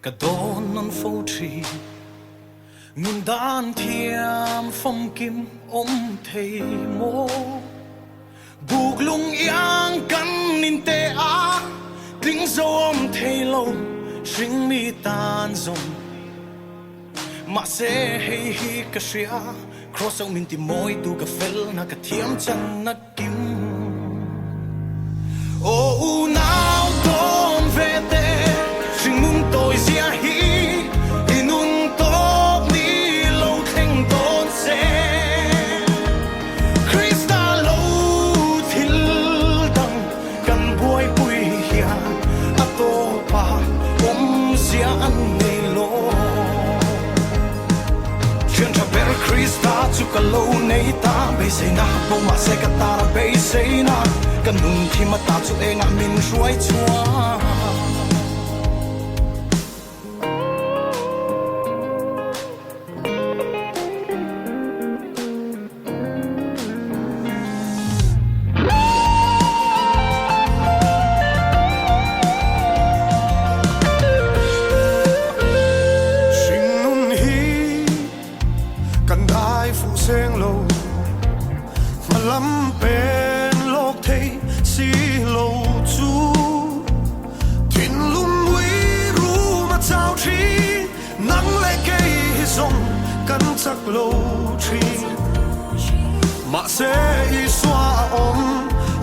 Ka dawn nawn fo thin. Nun dan thiam famkim awm thei maw? Buk lung iang kan in te a, tling zo awm thei lo hring mi tan zawng. Mahse hei hi ka hria, Kraws ho min ti mawi tu ka fel na ka thiam chan na kim. Aw unau tawn ve te, hringnun tawi zia hi i nun tawp ni lo thleng dawn se. Krista lo thil dang kan buaipui hian a tawpa awmzia an nei lo. Thian tha ber Krista chu ka lo nei ta, beiseina bo mahse ka tar a beiseina, ka nun thim ata chu engah min hruai chhuak. Hringnun hi kan dai fuh seng lo, hma lam pen lawk thei si lo chu. Thinlung mui rum a chau thin, nang leh kei hi zawng kan chak lo thin. Mahse Isua a awm,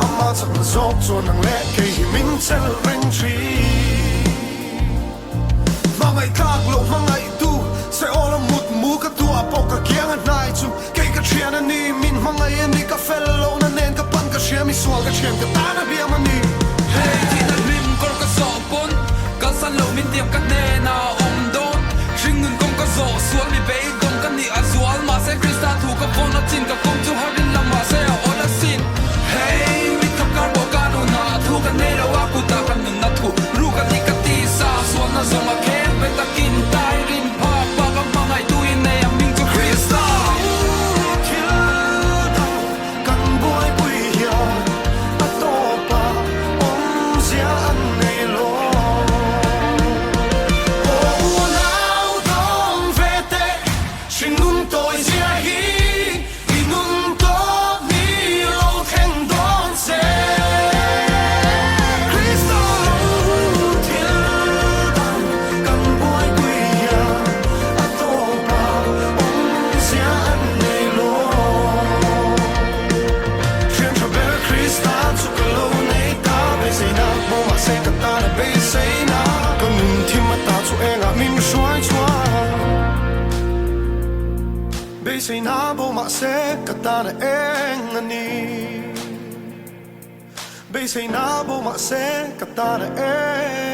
amah chakna zawk chuan nang leh kei hi min chel reng thin. Hmangaih tlak loh hmangaihtu, se awl a mut mu ka tuah pawh ka kiang a hnai chu kei ka thian a ni, min hmangaih a ni, ka fel lohna nen ka pan ka hria, misual ka thian ka tan a hliam a ni. Hei thihna hlim kawr ka zawh pawn kalsan loh min tiam ka hnenah a awm dawn, hringnun kawng ka zawh sual mi beidawng ka nih a zual, mahse Krista thu ka vawn a chin ka kawng chu har in lang mahse a awl asin. Hei mit khap kar pawh ka nunah thu ka nei lo a kutah ka nunna thu ruk a ni ka ti sa sualna zawng a khel ve takin tai rin phak bak a hmangaihtu in nei ang hming chu Krista. Thil dang kan buaipui hian a tawp a awmzia an nei lo. Aw unau dawng ve teh hringnun tawi zia hi. I nun tawp ni lo thleng dawn se. Krista lo thil dang kan buaipui hian a tawp a awmzia an nei lo. Thian tha ber Krista chu ka lo nei ta, beiseina hmu mahse ka tan a beiseina. Ka nun thim ata chu engah min hruai chhuak. Beiseina bo mahse ka tan a eng a ni. Beiseina bo mahse ka tan a eng.